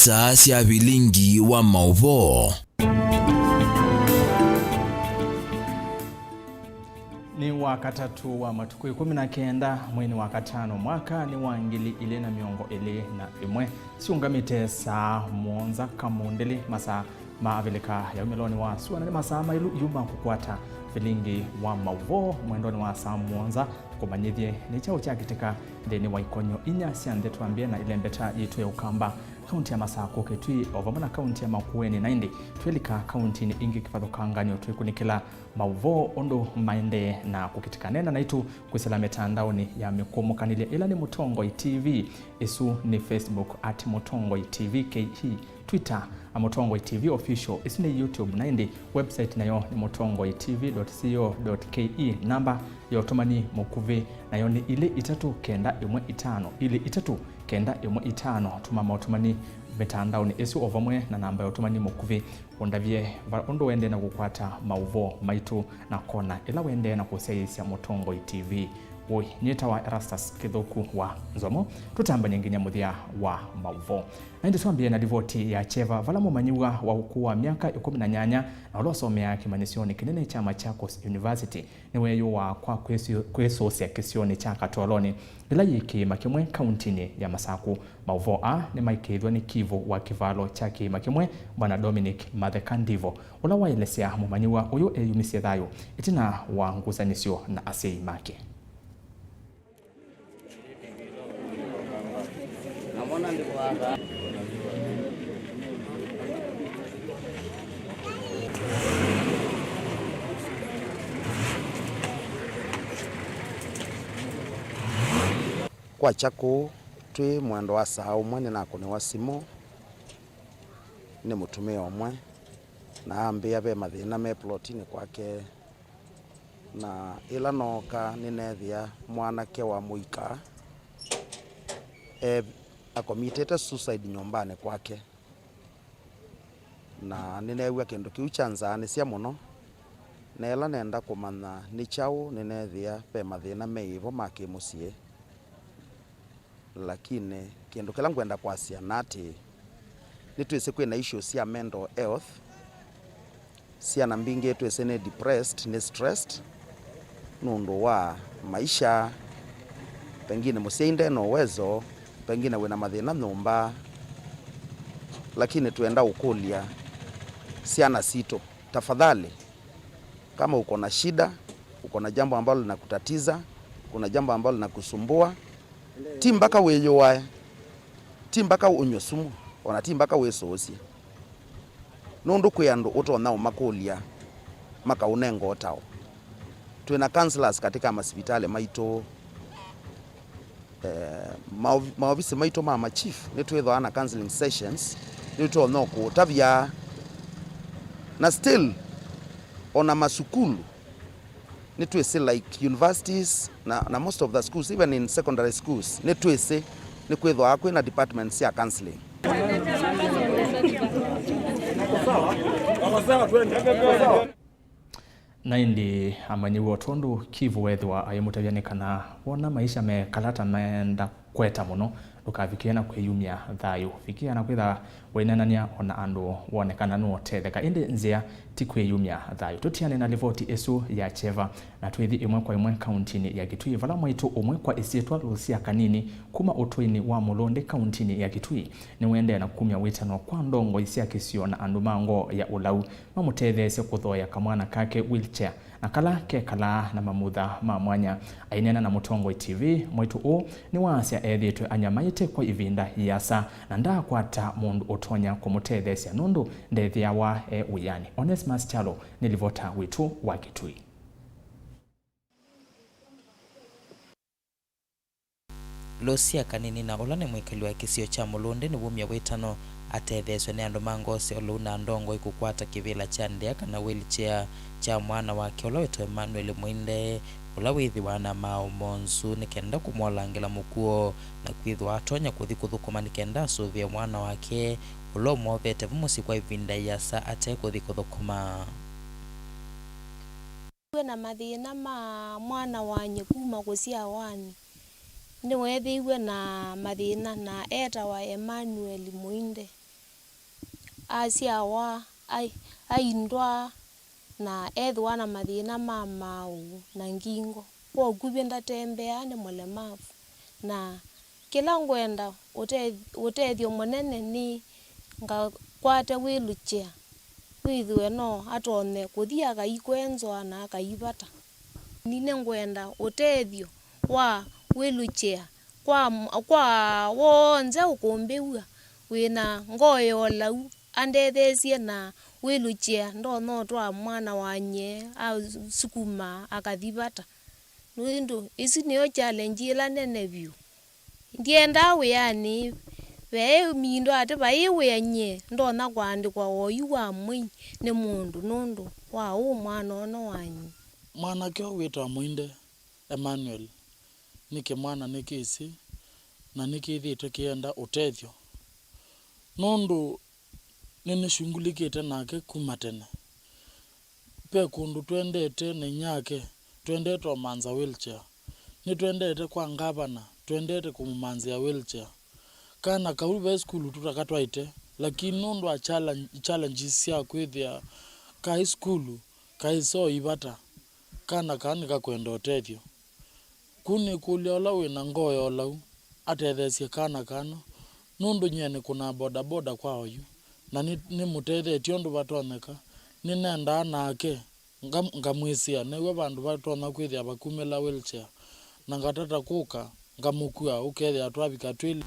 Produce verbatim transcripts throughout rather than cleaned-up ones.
Star sya vilingi wa maũvoo. Nĩ Wakatatũ wa matukũ ĩkũmi na kenda, mweinĩ wa katano, mwaka nĩ wa ngili ilĩ na mĩongo ĩlĩ na ĩmwe. Syũngamĩte saa mũonza kamũndĩlĩ, masaa ma Avilika ya umĩlonĩ wa sua, na nĩ masaa maĩlu yu ma kũkwata vilingi wa maũvoo mwendonĩ wa saa mũonza. Kũmanyĩthye nĩ kyaũ kyakĩtĩka nthĩnĩ wa ikonyo inya sya nthĩ, twambĩe na ĩlembeta yitũ ya Ũkamba, kaunti ya Masakũ, Kitui, o vamwe na kaunti ya Makueni, na ĩndĩ twĩlika kauntinĩ ingĩ kĩvathũkanganyo twĩkunĩkĩla maũvoo ũndũ maendee na kũkĩtĩka. Neena naitũ kwĩsĩla mĩtandaonĩ ya mĩkũmũkanĩlya, ĩla nĩ Mũtongoi T V, ĩsu nĩ Facebook at Mũtongoi T V K E, Twitter a Mũtongoi T V Official, ĩsu nĩ YouTube, na ĩndĩ website nayo nĩ mũtongoi T V dot co dot K E. Namba ya ũtũmani mũkuvĩ nayo nĩ ilĩ itatũ kenda ĩmwe itano, ilĩ itatũ kenda ĩmwe itano. Tũma maũtũmani mĩtandaonĩ ĩsu o vamwe na namba ya ũtũmani mũkuvĩ. Ũndavye va-, ũndũ wendee na kũkwata maũvoo maitũ na kona ĩla wendee na kũsyaĩĩsya Mũtongoi T V. Ũĩ, nyĩtawa Erastus Kĩthũku wa Nzomo. Tũtambany'e nginya mũthya wa maũvoo. Na ĩndĩ twambĩe na livoti ya kyeva, vala mũmanyĩw'a wa ũkũũ wa myaka ĩkũmi na nyanya na ũla ũsomeaa kĩmanyĩsyonĩ kĩnene kya Machakos University nĩweeyũaa kwa kwĩsũ-, kwĩsũsya kĩsionĩ kya Katolonĩ, yĩla yĩ kĩĩma kĩmwe kauntinĩ ya Masakũ. Maũvoo aa nĩmaĩkĩĩthw'a nĩ kivũ wa kĩvalo kya kĩĩma kĩmwe, Bwana Dominic Matheka Ndivo, ũla waelesya mũmanyĩw'a ũyũ eyumisye thayũ ĩtina wa ngusanĩsyo na asyai make. Kwakya kũu, twĩ mwendo wa saa ũmwe, nĩnakũnĩwa simũ nĩ mũtumĩa ũmwe, na ambĩa ve mathĩna me plotinĩ kwake. Na ĩla nooka, nĩneethĩa mwanake wa mũika e, akomitĩte suicide nyũmbanĩ kwake. Na nĩneew'a kĩndũ kĩu kyanzaanĩsya mũno, na ĩla nenda kũmanya nĩ kyaũ, nĩneethĩa ve mathĩna meĩvo ma kĩmũsyĩ. Lakini kĩndũ kĩla ngwenda kwasya na atĩ, nĩtwĩsĩ kwĩna issues sya mental health. Syana mbingĩ twĩsĩ nĩ depressed, nĩ stressed nũndũ wa maisha. Pengine mũsyai nde na ũwezo, pengine wĩna mathĩna nyũmba. Lakini twenda ũkũlya syana sitũ, tafadhali, kama uko na shida, uko na jambo ambalo linakutatiza, kuna jambo ambalo linakusumbua, ti mpaka wĩyũae, ti mpaka ũnywe sumu, ona ti mpaka wĩsũũsye. Nũndũ kwĩ andũ ũtonya ũmakũlya, makaũnenga ũtao. Twĩna counselors katika masivitalĩ maitũ. Eh, maovi-, maovisi maitũ ma machief nĩtwĩthwaa na counseling sessions, nĩtũtonya kũũtavya. Na still, ona masukulu, nĩtwĩsĩ, like universities na, na most of the schools, even in secondary schools, nĩtwĩsĩ nĩkwĩthwaa kwĩna departments sya counseling. Na ĩndĩ amanyĩw'a o tondũ Kivu weethĩwa ayĩmũtavya nĩ kana wona maisha mekala ta meenda kweta mũno, ndũkavikĩe na kwĩyumya thayũ. Vikĩa na kwĩtha wĩneenany'a o na andũ wone kana nũũtetheka, ĩndĩ nzĩa ti kwĩyumya thayũ. Tũtiane na livoti ĩsu ya kyeva, na twĩthi ĩmwe kwa ĩmwe kauntinĩ ya Kitui, vala mwaitũ ũmwe kwa ĩsyĩtwa Lucia Kanini kuma ũtũinĩ wa Mũlũndĩ kauntinĩ ya Kitui nĩwendee na kumya wĩtano kwa ndongoi sya kĩsio na andũ ma ngoo ya ũlau mamũtetheesye kũthooea kamwana kake wheelchair, na kala kekalaa na mamutha ma mwanya. Aineena na Mũtongoi T V, mwaitũ ũũ nĩwaasya ethĩĩtwe anyamaĩte kwa ĩvinda yĩasa na ndaakwata mũndũ ũtonya kũmũtetheesya nũndũ ndethĩawa e wĩanĩ. Onesmus Kyalo nĩ livota witũ wa Kitui. Lucia Kanini, na ũla nĩ mwĩkali wa kĩsio kya Mũlũndĩ, nĩwumya wĩtano atetheeswe nĩ andũ ma ngoo sya ũlau na ndongoi kũkwata kĩvĩla kya ndĩa kana wheelchair kya mwana wake ũla wĩtawa Emmanuel Mũinde, ũla wĩthĩwa na maaũ monzu, nĩ kenda kũmwolangĩla mũkuo na kwĩthwa atonya kũthi kũthũkũma nĩ kenda asũvĩe mwana wake ũla ũmovete vu mũsyĩ kwa ĩvinda yĩasa ate kũthi kũthũkũma. Wĩ na mathĩna ma mwana wa nyie kuma kũsyawanĩ. Nĩweethĩiwe na mathĩna na eetawa Emmanuel Mũinde. asyawa, ai-, aindwa, na ethĩwa na mathĩna ma maaũ na ngingo. Kwa ũkuvĩ ndatembeaa, nĩ mũlemavu. Na kĩla ngwenda ũte-, ũtethyo mũnene nĩ ngakwate wheelchair, wĩthĩwe no atonye kũthi akaikwenzwa na akaivata. Nĩ nĩngwenda ũtethyo wa wheelchair kwa, kwa w'onthe ũkũmbĩw'a wĩna ngoo ya ũlau, andetheesye na wheelchair ndonya ũtwaa mwana wa nyie asukuma akathi vata. Nũndũ ĩsu nĩyo challenge ĩla nene vyũ. Ndyendaa wĩanĩ, ve mindo atĩ vai wĩa nyie ndonya kũandĩkwa oyu wa mwei nĩ mũndũ nũndũ wa ũũ mwana ũno wa nyie. Mwanake ũũ wĩtawa Mũinde Emmanuel nĩ kĩmwana nĩkĩsĩ na nĩkĩthĩĩtwe kĩenda ũtethyo, nũndũ nĩnĩshungulĩkĩte nake kuma tene. Ve kũndũ twendete na inyake, twendete ũmanza wheelchair. Nĩtwendete kwa ngavana, twendete kũmũmanzĩa wheelchair. Kana kau ve sukulu tũtakatwaĩte, lakini nũndũ wa challenge, challenges sya kwĩthĩa kaĩ sukulu, kaĩ soo ivata, kana kaa nĩkakwenda ũtethyo. Ku nĩkũlya ũla wĩ na ngoo ya ũlau atetheesye kana kano, nũndũ nyie nĩkũnaa bodaboda kwa oyu, na nĩ, nĩmũtethetye ũndũ vatonyeka. Nĩnendaa nake ngam-, ngamwĩsĩa new'e vandũ vatonya kwĩthĩa vakumĩla wheelchair, na ngatata kũka ngamũkua, ũkethĩa twavika twĩlĩ.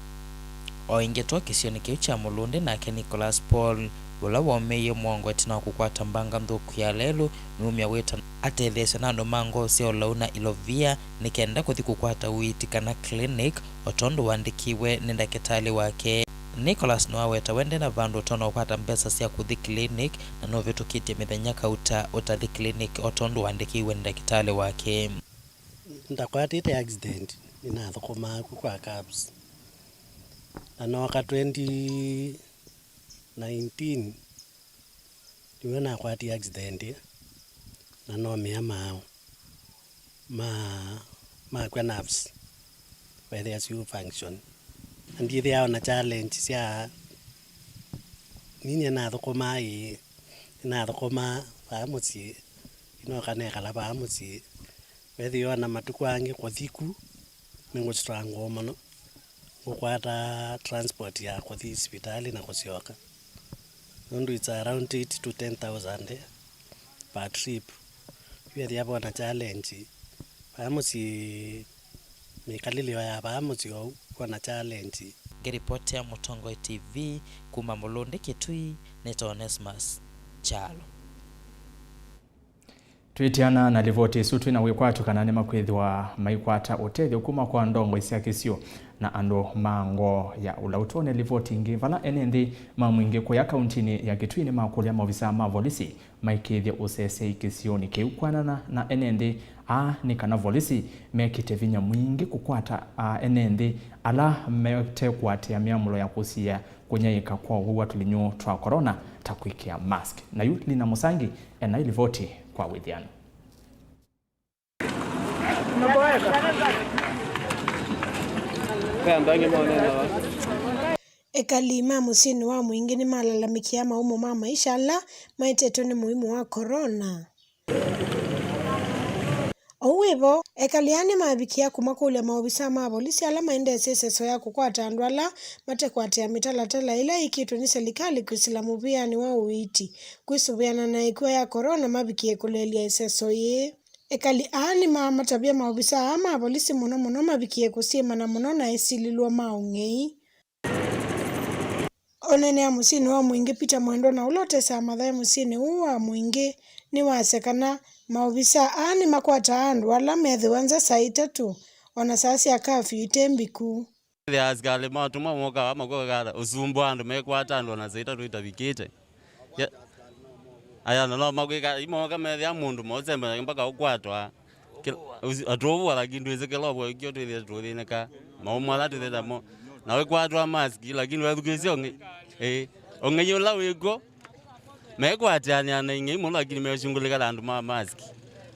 O ĩngĩ twa kĩsionĩ kĩu kya Mũlũndĩ, nake Nicholas Paul, ũla waũmĩie mũongo ĩtina wa kũkwata mbanga nthũku ya lelũ, nĩumya wĩtano atetheeswe na andũ ma ngoo sya ũlau na ilovia nĩ kenda kũthi kũkwata ũiiti kana clinic, o tondũ waandĩkiwe nĩ ndakĩtalĩ wake. Nicholas nĩwaweta we nde na vandũ ũtonya ũkwata mbesa sya kũthi clinic, na nũvĩtũkĩtye mĩthenya kauta ũtathi clinic o tondũ waandĩkiwe nĩ ndakĩtalĩ wake. Ndakwatĩte accident, nĩnathũkũmaa ku kwa Cubs. Na nooka twenty nineteen, nĩw'o nakwatie accident, na nomĩa maaũ ma, makw'a nerves, wethĩa syũ function. Na ndyĩthĩawa na challenge sya, ninyie nathũkũmaa ĩĩ, nĩnathũkũmaa vaa mũsyĩ, inoka nekala vaa mũsyĩ. Wethĩwa na matukũ angĩ kũthi ku, nĩngũstruggle mũno. Ngũkwata transport ya kũthi sivitalĩ na kũsyoka, nũndũ it's around eight to ten thousand per trip. Yu ethĩa vona challenge vaa mũsyĩ, mĩkalĩlyo ya vaa mũsyĩ ou vona challenge. Ngĩripotea Mũtongoi T V kuma Mũlũndĩ Kitui, nĩ Onesmus Kyalo. Twĩtiana na livoti ĩsu, twĩ na wĩkwatyo kana nĩmakwĩthĩwa maikwata ũtethyo kuma kwa ndongoi sya kĩsio na andũ ma ngoo ya ũlau. Twone livoti ĩngĩ, vala ene nthĩ ma mwingĩ kũya kauntinĩ ya Kitui nĩmakũlya maovisaa ma volisi maĩkĩĩthye ũseseĩ kĩsionĩ kĩu. Kwanana na ene nthĩ aa nĩ kana volisi mekĩte vinya mwingĩ kũkwata aa ene nthĩ ala mete kũatĩĩa mĩamũlo ya kũsiĩĩa kũnyaĩĩka kwa ũwau wa tũlinyũ twa corona ta kwĩkĩa mask. Na yu Lina Mũsangi ena ĩlivoti kwa wĩthĩano. Ekali ma mũsyĩnĩ wa mwingĩ nĩmalalamĩkĩa maumo ma maisha ala maetetwe nĩ mũimũ wa corona. Ũu wĩ vo, ekali aa nĩmavikĩa kũmakũlya maovisaa ma volisi ala maendeesye ĩseso ya kũkwata andũ ala mate kũatĩĩa mĩtalatala ĩla ĩkĩtwe nĩ silikalĩ kwĩsĩla mũvĩanĩ wa ũiiti kwĩsũvĩana na ĩkw'a ya corona mavikĩe kũleelya ĩseso yĩĩ. Ekali aa nĩmamatavya maovisaa aa ma volisi mũno mũno mavikĩe kũsyĩmana mũno na esilĩlwa ma ũng'ei. Ũneenea mũsyĩnĩ wa mũingĩ Peter Mwendwa, na ũla ũtesaa mathaĩ mũsyĩnĩ ũũ wa mũingĩ, nĩwasya kana maovisaa aa nĩmakwataa andũ ala methĩwa nza saa itatũ, o na saa sya kafyu ite mbiku. Ethĩa asikalĩ matũmwa moka vaa makwĩkala ũsumbĩ wa andũ mekwata andũ o na saa itatũ itavikĩte. Ya-, aya, na no makwĩka, imoka methĩa mũndũ maũsemba mpaka ũkwatwa. Kĩla-, ũsi-, atũvũa, lakini twĩsĩ kĩla ũvũa kĩo twĩthĩe tũthĩnĩka. Maũmũ ala twĩthĩe namo. Na wĩkwatwa mask, lakini wethukĩĩsya ũng'ei, ĩĩ, ũng'ei ũla wĩkw'o, mekwatĩanĩa na ing'ei mũno, lakini meũsungũlĩka na andũ ma mask.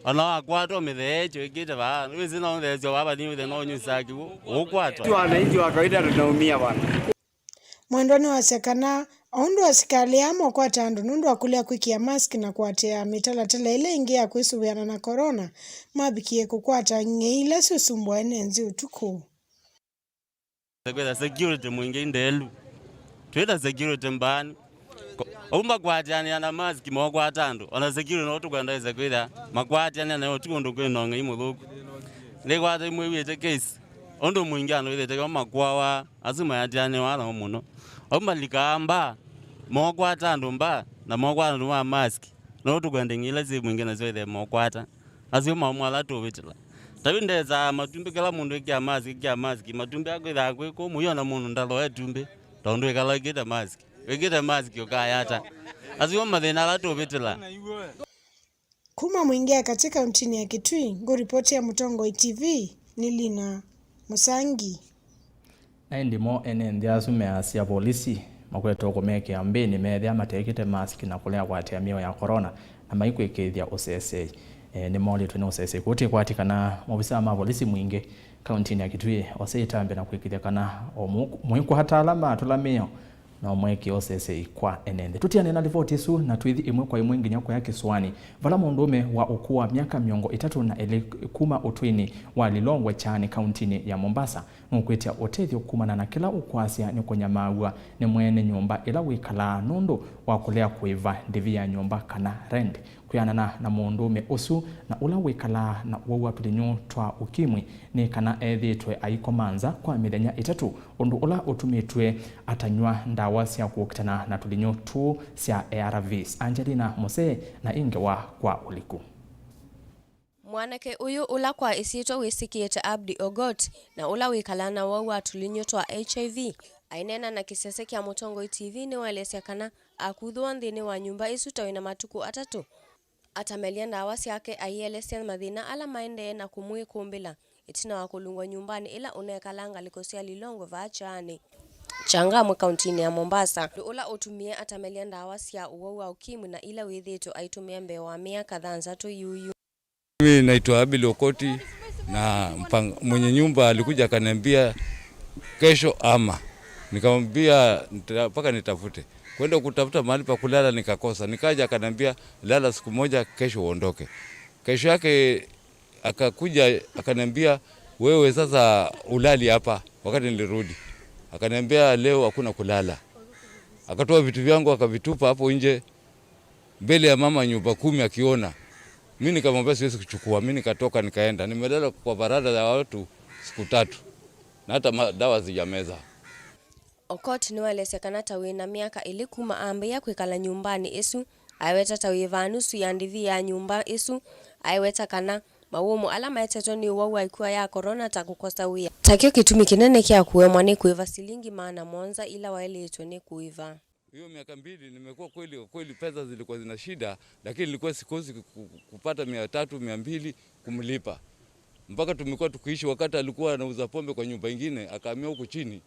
Ona wakwatwa mĩthee ĩkyo ĩkĩte vaa, wĩsĩ no ũtheesyo vaa vanini wĩthĩe no ũnyusaa kĩw'ũ, ũkwatwa. Wananchi wa kawaida tunaumia bwana. Mwendwa nĩwasya kana O ũndũ asikalĩ aa mokwata andũ nũndũ wa kũlea kwĩkĩa mask na kũatĩĩa mĩtalatala ĩla ĩngĩ ya kwĩsũvĩana na corona, mavikie kũkwata ng'ei ila syũsumbũa ene nthĩ ũtukũ. Kwĩtha security mwingĩ ndelu. Twĩtha security mbaani. Ko-, ũu makwatĩanĩa na mask mokwata andũ. Ona security no tũkwenda ĩse kwĩtha makwatĩanĩa nayo tu ũndũ kwĩ na ũng'ei mũthũku. Nĩkwata imwĩw'ĩte case. Ũndũ mwingĩ andũ ĩthĩte kama makwawa, asu mayatĩanĩwa nao mũno. Au malikaa mbaa, mokwata andũ mbaa, na mokwata andũ ma mask. No tũkwenda ng'ei ila syĩ mwingĩ nasyo ĩthe mokwata. Asu maũmũ ala tũvĩtĩla. Ta yu ndesaa matumbĩ, kĩla mũndũ ĩkĩa mask, ĩkĩa mask. Matumbĩ akwĩthaa kwĩ kũmũ, yu ona mũndũ ndaloe ĩtumbĩ, tondũ ĩkala ĩkĩte mask. Wĩkĩte mask ũkayata. Asu mathĩna ala tũvĩtĩla. Kuma Mwingĩ ya Katĩ kauntinĩ ya Kitui, ngũripotia Mũtongoi T V nĩ Lina Mũsangi. Na ĩndĩ mo ene nthĩ asu measya volisi makwetwe kũmekĩa mbĩnĩ meethĩa matekĩte mask na kũlea kũatĩĩa mĩao ya corona na maikwĩkĩĩthya ũsesei. E, nĩmolĩtwe nĩ ũsesei kũtĩ kwati kana maovisaa ma volisi Mwingĩ kauntinĩ ya Kitui ose ĩtambya na kwĩkĩĩthya kana o mũ-, mwĩkwata ala matũla mĩao na ũmwekĩa ũsesei kwa ene nthĩ. Tũtiane na livoti ĩsu na twĩthi ĩmwe kwa ĩmwe nginya kũya kĩsũanĩ, vala mũndũũme wa ũkũũ wa myaka mĩongo ĩtatũ na ĩlĩ kuma ũtũinĩ wa Lilongwe Kyaani kauntinĩ ya Mombasa nũkwĩtya ũtethyo kumana na kĩla ũkwasya nĩ kũnyamaaw'a nĩ mwene nyũmba ĩla wĩkalaa nũndũ wa kũlea kũĩva ndĩvi ya nyũmba kana rent. Kwĩanana na mũndũũme ũsu na ũla wĩkalaa na ũwau wa tũlinyũ twa ũkimwi, nĩ kana ethĩĩtwe aikoma nza kwa mĩthenya ĩtatũ, ũndũ ũla ũtumĩtw'e atanyw'a ndawa sya kũkitana na tũlinyũ tũũ sya A R Vs. Angelina Mose na ĩ ngewa kwa ũliku. Mwanake ũyũ, ũla kwa ĩsyĩtwa wĩsĩkĩĩte Abdi Ogot, na ũla wĩkalaa na ũwau wa tũlinyũ twa H I V, aineena na kĩsese kya Mũtongoi T V nĩwaelesya kana akuthũwa nthĩnĩ wa nyũmba ĩsu ta wĩna matukũ atatũ. Atamelya ndawa syake, aielesya mathĩna ala maendee na kũmwĩkũmbĩla ĩtina wa kũlungwa nyũmbanĩ ĩla ũnekalaa ngalĩko sya Lilongwe vaa Kyaani, Changamwe, kauntinĩ ya Mombasa, ũndũ ũla ũtumie atamelya ndawa sya ũwau wa ũkimwi na ila wĩthĩĩtwe aitũmĩa mbee wa myaka thanthatũ yuyu. Mimi naitwa Abel Okoti, na mpang-, mwenye nyumba alikuja akaniambia, "Kesho ama." Nikamwambia, "Nita-, mpaka nitafute." Kwenda kutafuta mahali pa kulala nikakosa. Nikaja akaniambia, "Lala siku moja, kesho uondoke." Kesho yake akakuja akaniambia, "Wewe sasa ulali hapa." Wakati nilirudi, akaniambia, "Leo hakuna kulala." Akatoa vitu vyangu akavitupa hapo nje mbele ya mama nyumba kumi akiona. Mi nikamwambia, "Siwezi kuchukua." Mi nikatoka nikaenda. Nimelala kwa varanda ya watu siku tatu. Na hata ma-, dawa sijameza. Okot nĩwaelesya kana ta wĩ na myaka ĩlĩ kuma ambĩĩa kwĩkala nyũmbanĩ ĩsu. Aiweta ta wĩ vaa nusu ya ndĩvi ya nyũmba ĩsu. Aiweta kana mawũmũ ala maetetwe nĩ ũwau wa ĩkua ya corona ta kũkosa wĩa, takyo kĩtumi kĩnene kya kũemwa nĩ kũĩva silingi maana mũonza ila waĩlĩtwe nĩ kũĩva. Hiyo miaka mbili nimekuwa kweli, kweli pesa zilikuwa zina shida, lakini nilikuwa sikosi ku-, ku-, kupata mia tatu, mia mbili kumlipa. Mpaka tumekuwa tukiishi, wakati alikuwa anauza pombe kwa nyumba ingine, akahamia huku chini.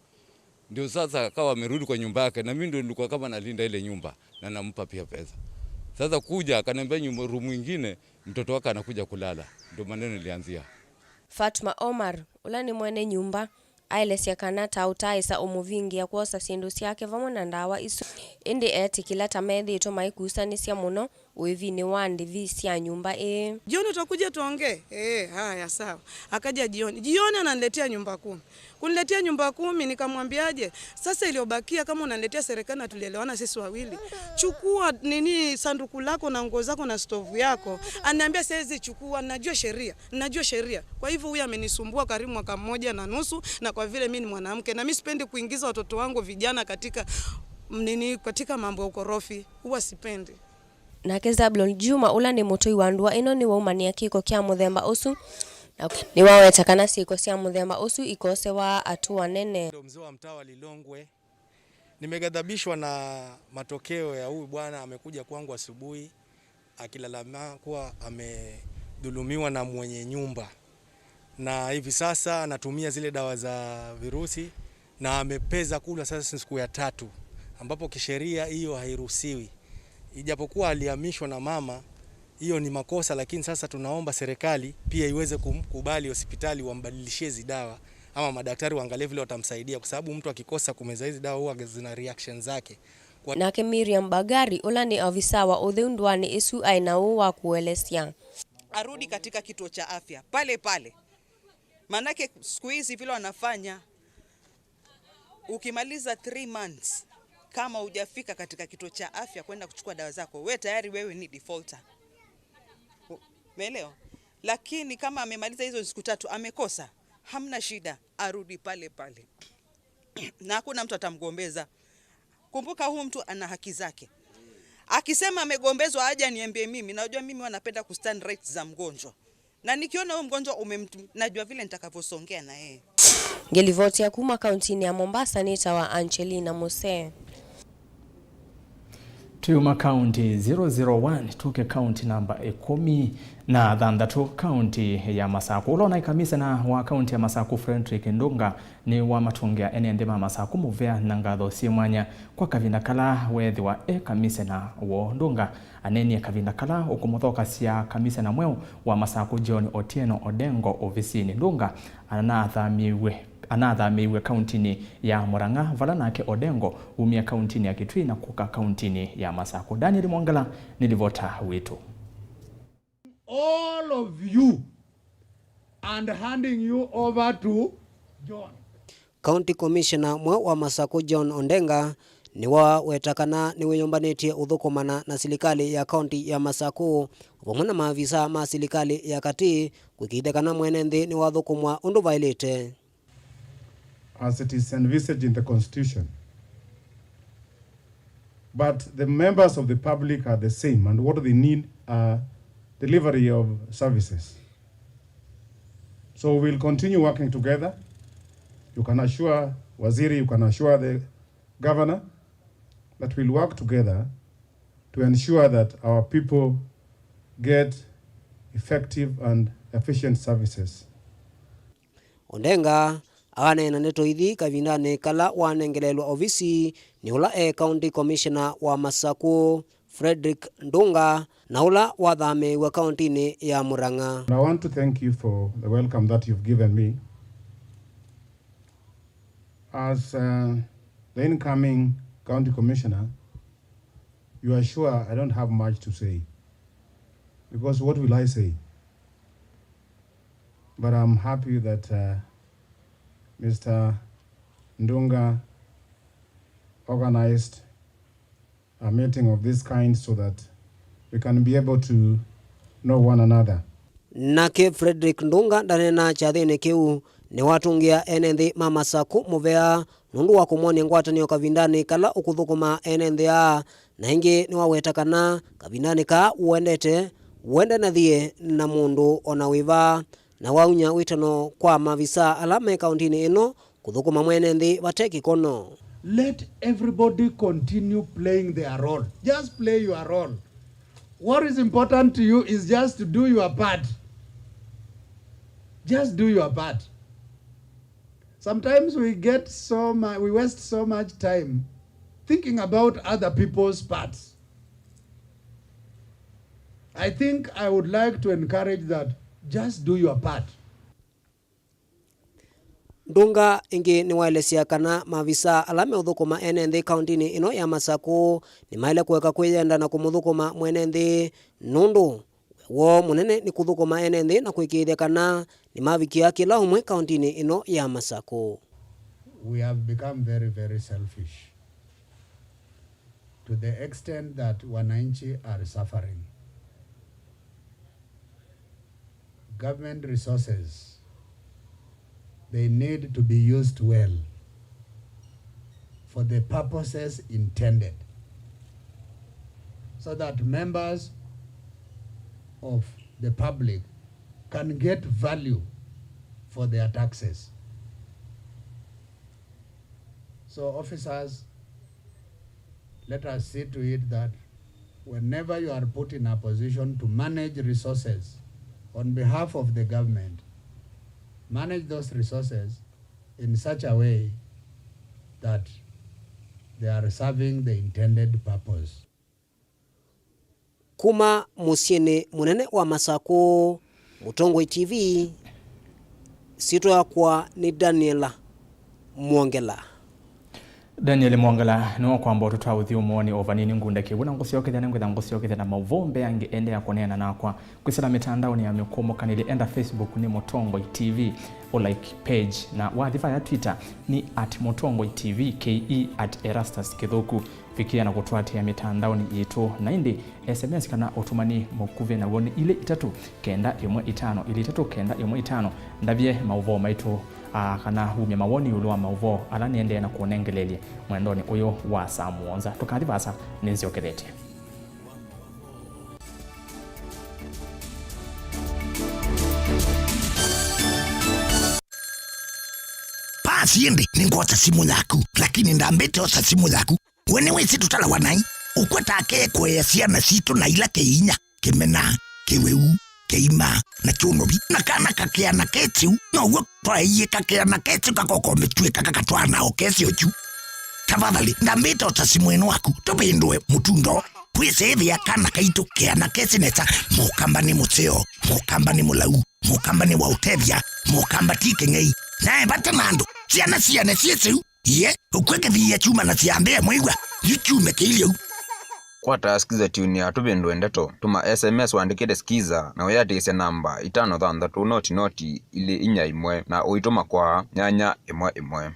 Ndio sasa akawa amerudi kwa nyumba yake, na mimi ndio nilikuwa kama nalinda ile nyumba, na nampa pia pesa. Sasa kuja, akaniambia nyumba, room ingine, mtoto wake anakuja kulala. Ndio maneno ilianzia. Fatma Omar, ũla nĩ mwene nyũmba, aelesya kana ta ũtaaĩsa ũmũvingĩa kwosa syĩndũ syake vamwe na ndawa isu, ĩndĩ eetĩkĩla ta methĩĩtwe maikusanĩsya mũno ũĩvinĩ wa ndĩvi sya nyũmba ĩĩ. "Jioni utakuja tuongee?" "Eh, haya, sawa." Akaja jioni. Jioni ananiletea nyumba kumi. Kuniletea nyumba kumi, nikamwambiaje, "Sasa iliyobakia kama unaniletea serikali na tulielewana sisi wawili, chukua nini, sanduku lako na nguo zako na stovu yako." Aniambia, "Siwezi chukua, najua sheria, najua sheria." Kwa hivyo huyu amenisumbua karibu mwaka mmoja na nusu, na kwa vile mimi ni mwanamke, na mimi sipendi kuingiza watoto wangu vijana katika, nini, katika mambo ya ukorofi, huwa sipendi. Nake Zablon Juma, ũla nĩ mũtũi wa ndũa ĩno, nĩwaumanĩa kĩko kya mũthemba ũsu, na nĩwaweta kana syĩko sya mũthemba ũsu ikosewa atũa nene. Ndio mzee wa mtaa wa Lilongwe. Nimeghadhabishwa na matokeo ya huyu bwana amekuja kwangu asubuhi akilalama kuwa amedhulumiwa na mwenye nyumba. Na hivi sasa anatumia zile dawa za virusi na amepeza kula sasa siku ya tatu, ambapo kisheria hiyo hairuhusiwi. Ijapokuwa alihamishwa na mama, hiyo ni makosa, lakini sasa tunaomba serikali pia iweze kumkubali hospitali wambadilishie hizi dawa, ama madaktari waangalie vile watamsaidia, kwa sababu mtu akikosa kumeza hizi dawa huwa zina reaction zake. Nake Miriam Bagari, ũla nĩ avisa wa ũtheu ndũanĩ ĩsu, aĩ na ũũ wa kũelesya. Arudi katika kituo cha afya pale pale, maanake siku hizi vile wanafanya, ukimaliza three months kama hujafika katika kituo cha afya kwenda kuchukua dawa zako, we tayari wewe ni defaulter. Umeelewa? Lakini kama amemaliza hizo siku tatu, amekosa, hamna shida, arudi pale pale na hakuna mtu atamgombeza. Kumbuka, huyu mtu ana haki zake. Akisema amegombezwa, aje aniambie mimi. Najua mimi huwa napenda kustand rights za mgonjwa, na nikiona huyu mgonjwa umemtu, najua vile nitakavyosongea na yeye. Ngĩlivotia kuma kauntinĩ ya Mombasa nĩtawa Angelina Musee. Twĩuma kaunti zero zero one, tũke kaunti namba ĩkũmi na thanthatũ, kaunti ya Masakũ. Ũla ũnaĩ kamisena wa kaunti ya Masakũ, Frederick Ndunga, nĩwamatũngĩa ene nthĩ ma Masakũ mũvea na ngatho syĩ mwanya kwa kavinda kala weethĩwa e kamisena woo. Ndunga aneenie kavinda kala ũkũmũthokasya kamisena mweũ wa Masakũ, John Otieno Odengo, ovisinĩ. Ndunga anathamĩiw'e anathamĩiw'e kauntinĩ ya Murang'a, vala nake Odengo umie kauntinĩ ya Kitui na kũka kauntinĩ ya Masakũ. Daniel Mwongela nĩ livota witũ. All of you and handing you over to John. County Commissioner mweũ wa Masakũ, John Ondenga, nĩwaweta kana nĩwĩyũmbanĩtye ũthũkũmana na silikalĩ ya kaunti ya Masakũ vamwe na maavisa ma silikalĩ ya katĩ kũĩkĩĩthya kana mwene nthĩ nĩwathũkũmwa ũndũ vaĩlĩte. As it is envisaged in the constitution. But the members of the public are the same, and what they need are delivery of services. So we'll continue working together. You can assure Waziri, you can assure the governor that we'll work together to ensure that our people get effective and efficient services. Ondenga aneena ndeto ithi kavindanĩ kala wanengeleelwa ovisi nĩ ũla e County Commissioner wa Masakũ, Frederick Ndunga, na ũla wathamĩĩw'e kauntinĩ ya Murang'a. I want to thank you for the welcome that you've given me. As uh, the incoming County Commissioner, you are sure I don't have much to say, because what will I say? But I'm happy that uh, Mister Ndunga organized a meeting of this kind so that we can be able to know one another. Nake Frederick Ndunga ndaneenaa kyathĩnĩ kĩu, nĩwatũngĩa ene nthĩ ma Masakũ mũvea nũndũ wa kũmwony'a ngwatanĩo kavindanĩ kala ũkũthũkũma ene nthĩ aa, na ĩngĩ nĩwaweta kana kavindanĩ kaa ũendete, ũendanathie na mũndũ o na wĩva, na waunya wĩtano kwa mavisaa ala me kauntinĩ ĩno kũthũkũma mwene nthĩ vate kĩkono. Let everybody continue playing their role. Just play your role. What is important to you is just to do your part. Just do your part. Sometimes we get so much, we waste so much time thinking about other people's parts. I think I would like to encourage that just do your part. Ndunga ĩngĩ nĩwaelesya kana mavisaa ala meũthũkũma ene nthĩ kauntinĩ ĩno ya Masakũ nĩmaĩle kũeka kwĩyenda na kũmũthũkũma mwene nthĩ nũndũ woo mũnene nĩ kũthũkũma ene nthĩ na kũĩkĩĩthya kana nĩmavikĩa kĩla ũmwe kauntinĩ ĩno ya Masakũ. We have become very, very selfish to the extent that wananchi are suffering. Government resources, they need to be used well for the purposes intended, so that members of the public can get value for their taxes. So officers, let us see to it that whenever you are put in a position to manage resources on behalf of the government, manage those resources in such a way that they are serving the intended purpose. Kuma mũsyĩnĩ mũnene wa Masakũ, Mũtongoi T V, syĩtwa yakwa nĩ Daniela Mwongela. Daniel Mwongela nĩwe kwamba ũtũtwaũthya ũmũonĩ o vanini ngunda kĩw'ũ na ngũsyokethya, nĩngwĩtha ngũsyokethya na maũvoo mbeange. Endeea kũneena nakwa kwĩsĩla mĩtandaonĩ ya mĩkũmũkanĩlye. Enda Facebook nĩ Mũtongoi T V, ũlike page, na wathi vaya Twitter nĩ at Mũtongoi T V, K E at Erastus Kĩthũku. Vikĩa na kũtũatĩĩa mĩtandaonĩ yitũ, na ĩndĩ S M S kana ũtũmani mũkuvĩ naw'o nĩ ilĩ itatũ kenda ĩmwe itano, ilĩ itatũ kenda ĩmwe itano. Ndavye maũvoo maitũ, aa, kana umya mawoni ĩũlũ wa maũvoo ala nĩendee na kũnengeleelye mwendonĩ ũyũ wa saa mũonza. Tũkathi vaasa, nĩnzyokethetye. Pasi ĩndĩ nĩngwosa simũ yaku, lakini ndambĩte osa simũ yaku. We nĩwĩsĩ tũtalawa naĩ? Ũkwetake kũea syana sitũ na ila kĩinya, kĩmena, kĩwĩu, kĩima, na kyũnovi. Na kana kakĩana kesĩu, now'o twaeie kakĩana kesĩu kakokomĩtw'ĩka kakatwaa nao kesĩ ũkyu. Tafadhali, ndambĩte osa simũ ĩno waku, tũvĩndũe mũtundo. Kwĩsĩĩthĩa kana kaitũ keana kesĩ nesa, mũkamba nĩ mũseo, mũkamba nĩ mũlau, mũkamba nĩ wa ũtethya, mũkamba ti kĩng'ei. Nae vate na andũ, syana siane syĩsĩu. Iye, ũkw'e kĩthiia kyuma na syambĩa mwĩw'a, yu kyume kĩilyĩ ũu. Kwata Skiza Tune ya Tũvĩndũe Ndeto. Tũma S M S ũandĩkĩte Skiza na ũyĩatĩĩsya namba itano thanthatũ noti noti ilĩ inya ĩmwe na ũitũma kwa nyanya ĩmwe ĩmwe.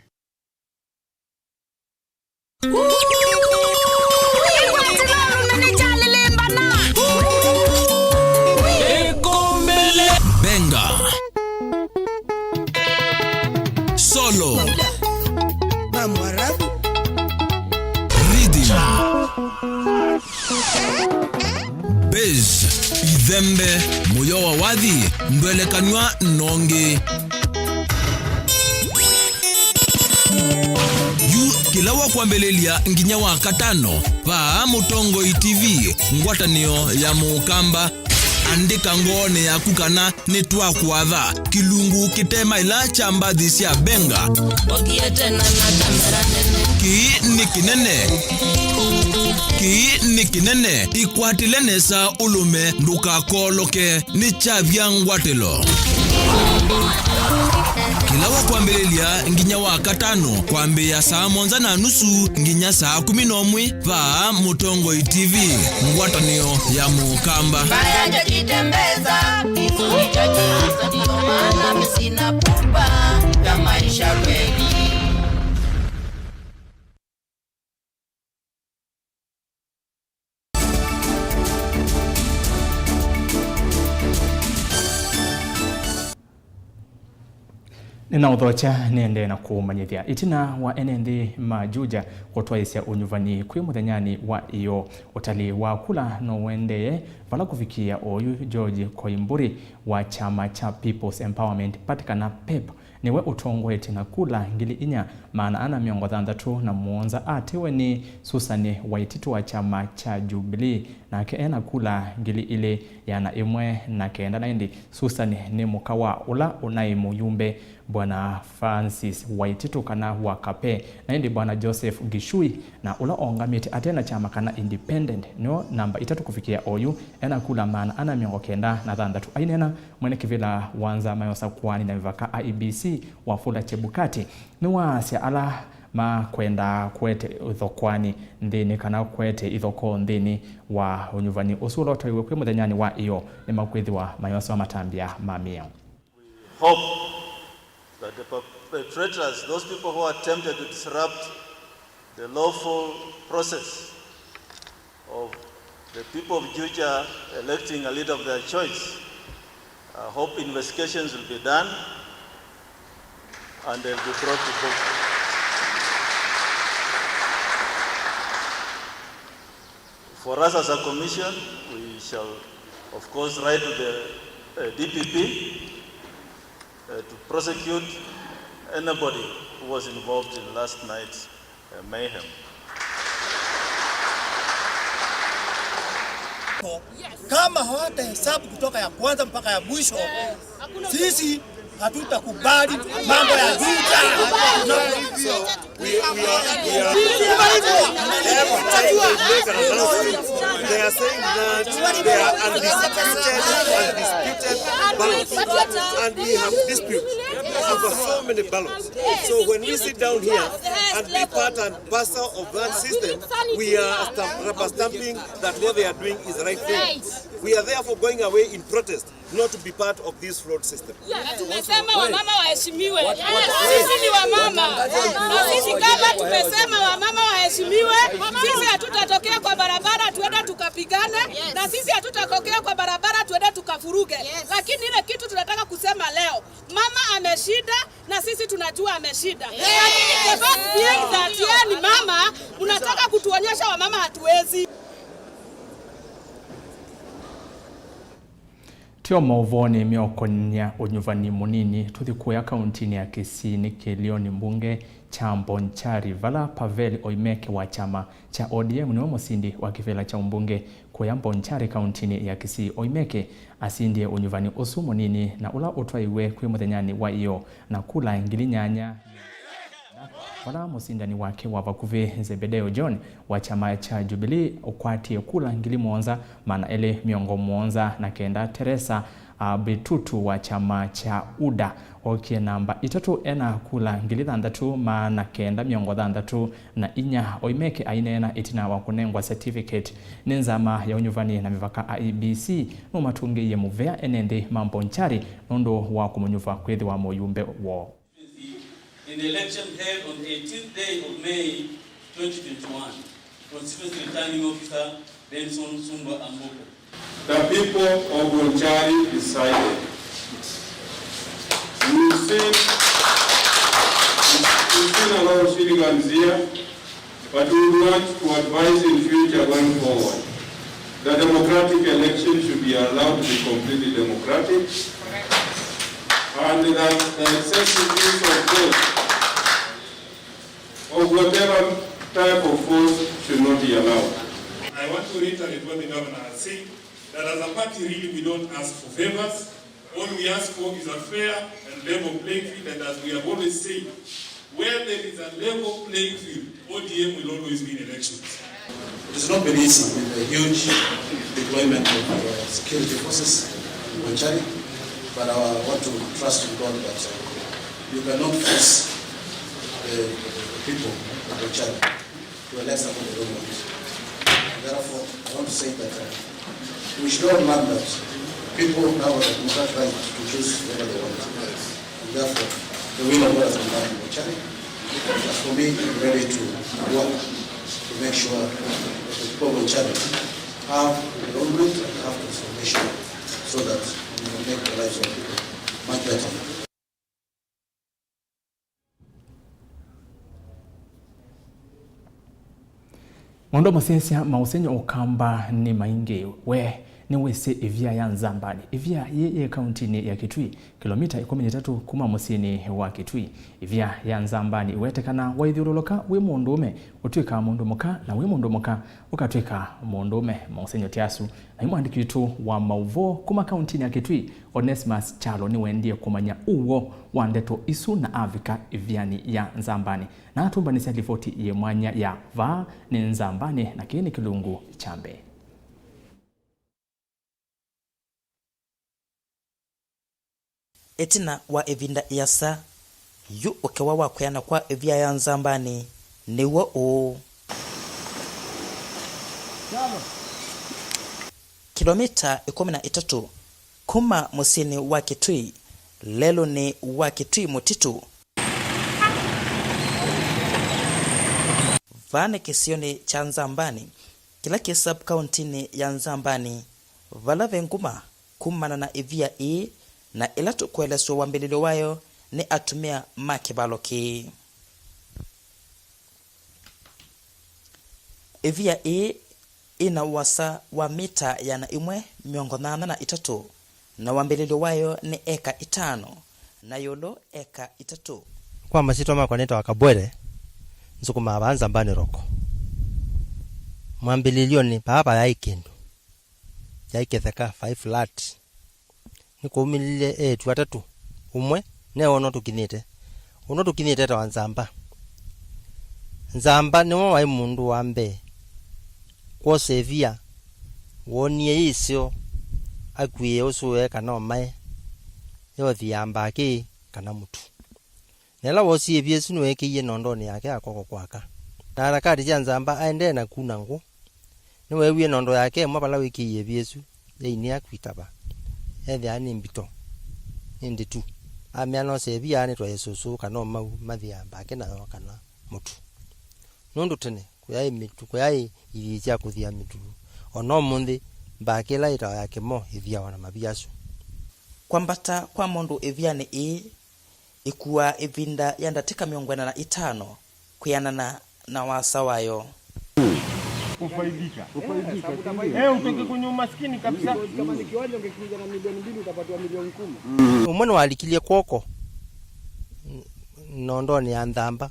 Benga. Solo. Rhythm. Bass. Ithembe. Mũyo wa wathi. Ndwelekanw'a nongi. Yu kĩla wa kwambĩlĩlya nginya wa katano, vaa Mũtongoi T V, ngwatanĩo ya Mũkamba. Andĩka ngoonĩ yaku kana nĩtwakwatha kĩlungu kĩtemaĩla kya mbathi sya Benga. Kĩĩ nĩ kĩnene. Kĩĩ nĩ kĩnene. Ĩkwatĩle nesa ũlũme, ndũkakooloke. Nĩ kyavya ngwatĩlo. Kĩla wa kwambĩlĩlya nginya wa katano, kwambĩĩa saa mũonza na nusu nginya saa kũmi na ũmwe, vaa Mũtongoi T V, ngwatanĩo ya Mũkamba. Mbaya ndio jitembeza, kizuri cha kisiasa, ndio maana mimi sina pupa ya maisha kweli. Nĩnaũthokya nĩendee na kũũmanyĩthya. Ĩtina wa ene nthĩ ma Juja kũtwaĩsya ũnyuvani kwĩ mũthenyanĩ wa ĩyoo, ũtalĩĩ wa kula no ũendee, vala kũvikĩĩa oyu George Koimburi wa kyama kya People's Empowerment Party kana pep nĩwe ũtongoetye na kula ngili inya maana ana mĩongo thanthatũ na mũonza. Atewe nĩ Susani Waititu wa kyama kya Jubilee, nake e na kula ngili ilĩ ĩana ĩmwe na kenda. Na ĩndĩ Susani nĩ mũka wa ũla ũnaĩ mũyumbe, Bwana Francis Waititu, kana wa Kape. Na ĩndĩ Bwana Joseph Gichui, na ũla ũngamĩte ate na kyama kana independent, nĩwe namba itatũ kũvikĩa oyu, e na kula maana ana mĩongo kenda na thanthatũ. Aineena mwene kĩvĩla wa nza mayosa kwani na mĩvaka, I E B C, Wafula Chebukati, nĩwaasya ala makwenda kũete ĩthokoanĩ nthĩnĩ kana kũete ĩthokoo nthĩnĩ wa ũnyuvani ũsu ũla ũtwaiwe kwĩ mũthenyanĩ wa ĩyoo nĩmakwĩthĩwa mayosa matambya ma mĩao. We hope that the perpetrators, those people who attempted to disrupt the lawful process of the people of Juja electing a leader of their choice, I hope investigations will be done and they'll be brought to book. For us as a commission, we shall, of course, write to the, uh, D P P, uh, to prosecute anybody who was involved in last night's, uh, mayhem. Kama hawatahesabu kutoka ya kwanza mpaka ya mwisho, sisi hatutakubali mambo ya vita. We are, we are, we are, every time they make an announcement, they are saying that they are undisputed, undisputed ballots. And we have disputes over so many ballots. So when we sit down here and be part and parcel of that system, we are stamp, rubber stamping that what they are doing is the right thing. We are therefore going away in protest, not to be part of this fraud system. Na tumesema wamama waheshimiwe. Sisi ni wamama. Na sisi kama tumesema wamama waheshimiwe, sisi hatutatokea kwa barabara tuende tukapigane, na sisi hatutatokea kwa barabara tuende tukafuruge. Lakini ile kitu tunataka kusema leo, mama ameshinda, na sisi tunajua ameshinda. Lakini the fact being that yeye ni mama, mnataka kutuonyesha wamama hatuwezi. Tio maũvoonĩ meũkony'a ũnyuvani mũnini, tũthi kũya kauntinĩ ya Kisii nĩ kĩlĩonĩ mbunge kya Bonchari, vala Pavel Oimeke wa kyama kya O D M nĩwe mũsindi wa kĩvĩla kya ũmbunge kũya Bonchari kauntinĩ ya Kisii. Oimeke asindie ũnyuvani ũsu mũnini na ũla ũtwaiwe kwĩ mũthenyanĩ wa ĩyoo na kula ngili nyanya. Vala mũsindani wake wa vakuvĩ, Zebedeo John wa kyama kya Jubilee, ũkwatie kula ngili mũonza, maana elĩ mĩongo mũonza na kenda. Teresa, a, Bitutu wa kyama kya UDA ookie namba itatũ ena kula ngili thanthatũ, maana kenda mĩongo thanthatũ na inya. Oimeke aineena ĩtina wa kũnengwa certificate nĩ nzama ya ũnyuvani na mĩvaka, I E B C, nũmatũngĩie mũvea ene nthĩ ma Bonchari nũndũ wa kũmũnyuva kwĩthĩwa mũyumbe woo. In the election held on eighteenth day of May twenty twenty-one, Constituency Returning Officer Benson Sumba Amboko. The people of Bonchari decided. We've seen, we've seen a lot of shenanigans here. But we would want to advise in future going forward that democratic election should be allowed to be completely democratic, and that the excessive use of force, of whatever type of force, should not be allowed. I want to reiterate what the governor has said, that as a party, really, we don't ask for favors. All we ask for is a fair and level playing field, and as we have always said, where there is a level playing field, O D M will always win elections. It has not been easy with the huge deployment of, uh, security forces in Bonchari, but I want to trust in God that, uh, you cannot force the, the people of Bonchari to elect someone they don't want. Therefore, I want to say that, uh, we should all learn that people now have a democratic right to choose whoever they want. And therefore, the will of God has been done in Bonchari. As for me, I'm ready to work to make sure that the people of Bonchari have enrollment and have consultation so that we can make the lives of people much better. Maũndũ masyaĩĩsya ma ũsengy'o ũkamba nĩ maingĩ. We nĩwĩsĩ ĩvia ya Nzambani? Ĩvia yĩĩ yĩ kauntinĩ ya Kitui, kĩlomita ĩkũmi na itatũ kuma mũsyĩnĩ wa Kitui. Ĩvia ya Nzambani ĩwetekanaa waithyũlũlũka wĩ mũndũũme ũtw'ĩkaa mũndũ mũka, na wĩ mũndũ mũka ũkatw'ĩka mũndũũme. Maũsengy'o ta asu, na yu mwandĩki witũ wa maũvoo kuma kauntinĩ ya Kitui, Onesmus Kyalo, nĩwendie kũmanya ũw'o wa ndeto isu na avika ĩvianĩ ya Nzambani, na atũmbanĩsya livoti yĩ mwanya ya Vaa nĩ Nzambani, na kĩĩ nĩ kĩlungu kya mbee. Ĩtina wa ĩvinda ĩasa, yu ũkewa wa kwĩana kwa ĩvia ya Nzambani nĩw'o ũũ. Kilomita ĩkũmi na itatũ kuma mũsyĩnĩ wa Kitui, lelũnĩ wa Kitui Mũtitũ. Vaa nĩ kĩsionĩ kya Nzambani, kĩla kĩ sub-kauntinĩ ya Nzambani, vala ve nguma kumana na ĩvia ĩĩ, na ĩla tũkũelesw'a wambĩlĩlyo wayo nĩ atumĩa ma kĩvalo kĩĩ. Ĩvia ĩĩ ĩna ũasa wa mita ĩana ĩmwe mĩongo nyanya na itatũ, na wambĩlĩlyo wayo nĩ eka itano, na ĩũlũ eka itatũ. Kwa masyĩtwa makwa nĩtawa Kabwere, nzũkũmaa vaa Nzambani Rock. Mwambĩlĩlyonĩ vaa vayaĩ kĩndũ, yaĩ kĩtheka, vaĩ flat. Nĩkwaumĩlile eĩtu atatũ, ũmwe neewona tũkinyĩte. Ũno tũkinyĩte etawa Nzamba. Nzamba nĩwe waĩ mũndũ wa mbee kwosa ĩvia woonie yĩ ĩseo akuĩe ũsũe kana ũmae yoothĩaa mbakĩ kana mũtu. Na ĩla woosie ĩvia ĩsu nĩweekĩie nondonĩ yake ya kw'oko kwaka. Na harakati sya Nzamba aendee na kuna ngũ, nĩweewie nondo yake ĩmwe vala wĩkĩie ĩvia ĩsu yainĩa kwitava. Ethĩa nĩ mbito, nĩ ndĩtu. Amea nosa ĩvia nĩtwaĩe sũsũ kana ũmau mathĩaa mbakĩ nayo kana mũtu. Nũndũ tene kũyaĩ mĩtu, kũyaĩ ithiĩ sya kũthia mĩtu. O na ũmũnthĩ, mbakĩ ĩla yĩtawa ya kĩmo ĩthiawa na mavia asu. Kwambata kwa mũndũ ĩvianĩ ĩĩ ĩkuaa ĩvinda ya ndatĩka mĩongo ĩna na itano kwĩanana na wasa wayo. Kufaidika. Kufaidika, si ndio? Eh, utoke kwenye umaskini kabisa. Kama ni kiwanja ungekiuza na milioni mbili utapatiwa milioni kumi. Ũmwe nĩwalikilie kw'oko n-, nondonĩ ya Nzamba,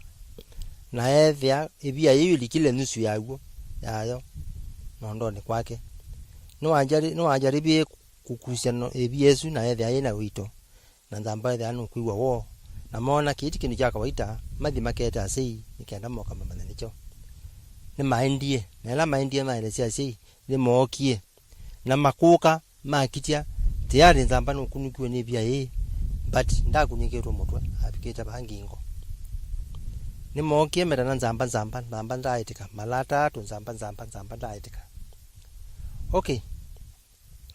na ethĩa ĩvia yĩu ĩlikile nusu yaw'o, yayo nondonĩ kwake. Nĩwanjari-, nĩwanjarĩvie kũkusya no-, ĩvia ĩsu na ethĩa yĩ na ũito, na Nzamba ethĩa nũkwĩw'a woo, na moona kĩĩ ti kĩndũ kya kawaita, mathi makete asyai nĩ kenda moka mamanye nĩkyo. Nĩmaendie, na ĩla maendie maelesya asyai, nĩmookie, na makũka makitya, tayari Nzamba nũkunĩkiwe nĩ ĩvia ĩĩ, but ndakunĩkĩtwe mũtwe, avikĩte vaa ngingo. Nĩmookie metana Nzamba, Nzamba, Nzamba ndaaĩtĩka, mala atatũ, Nzamba, Nzamba, Nzamba ndaaĩtĩka. Okay.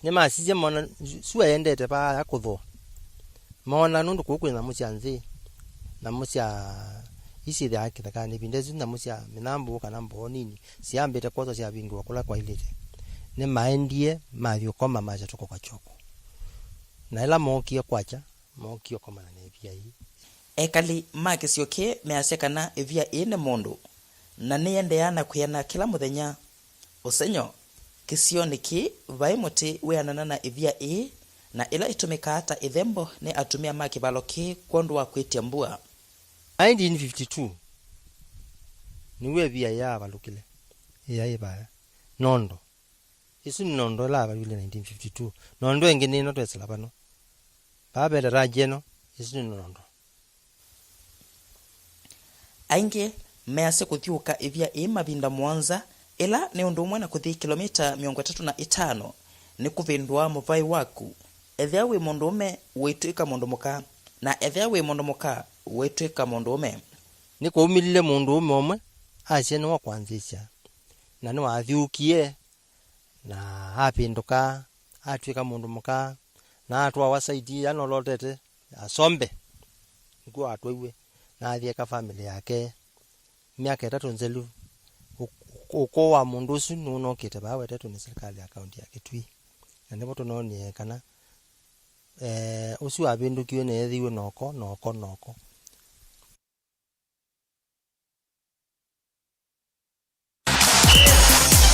Nĩmasisye moona sua yendete vaaya kũthũa. Moona nũndũ kũu kwĩ nyamũ sya nzĩ, nyamũ sya isyĩthĩaa kĩthekanĩ ĩvinda ĩsu, nyamũ sya mĩnyambũ kana mboo nini, syambĩte kwosa syavingũa kũla kwailĩte. Nĩmaendie, mathi ũkoma, masya tũkoka kyoko. Na ĩla mookie kwakya, mookie ũkomana na ĩvia ĩĩ. Ekali ma kĩsio kĩĩ measya kana ĩvia ĩĩ nĩ mũndũ, na nĩyendeeaa na kwĩana kĩla mũthenya. Ũsengy'o, kĩsionĩ kĩĩ vaĩ mũtĩ wĩanana na ĩvia ĩĩ, na ĩla ĩtũmĩkaa ta ĩthembo nĩ atumĩa ma kĩvalo kĩĩ kwondũ wa kwĩtya mbua. Nineteen fifty-two nĩw'o ĩvia yaavalũkile, ĩyaĩ vaya. Nondo. Ĩsu nĩ nondo ĩla yavalũkile nineteen fifty-two. Nondo ĩngĩ nĩ ĩno twesĩla vano. Vaa ve daraja ĩno, ĩsu nĩ nondo. Aingĩ measya kũthyũũka ĩvia ĩĩ mavinda mũonza, ĩla nĩ ũndũ ũmwe na kũthi kĩlomita mĩongo ĩtatũ na itano, nĩ kũvĩndũa mũvaĩ waku. Ethĩwa wĩ mũndũũme, ũitw'ĩka mũndũ mũka, na ethĩwa wĩ mũndũ mũka, ũitw'ĩka mũndũũme. Nĩkwaumĩlile mũndũũme ũmwe asya nĩwe ũkwanzĩĩsya, na nĩwathyũũkie, na apĩndũka, atw'ĩka mũndũ mũka, na atwawa saiti ĩla nolotete, Asombe, nĩkw'o atwaiwe, na athi eka famĩlĩ yake myaka ĩtatũ nzelu. Ũ-, ũ-, ũkũũ wa mũndũ ũsu nũnokĩte vaa wetetwe nĩ silikalĩ ya kaunti ya Kitui, na nĩvo tũnoonie kana, eh, ũsu wavĩndũkiwe na ethĩiwe noko, noko, noko.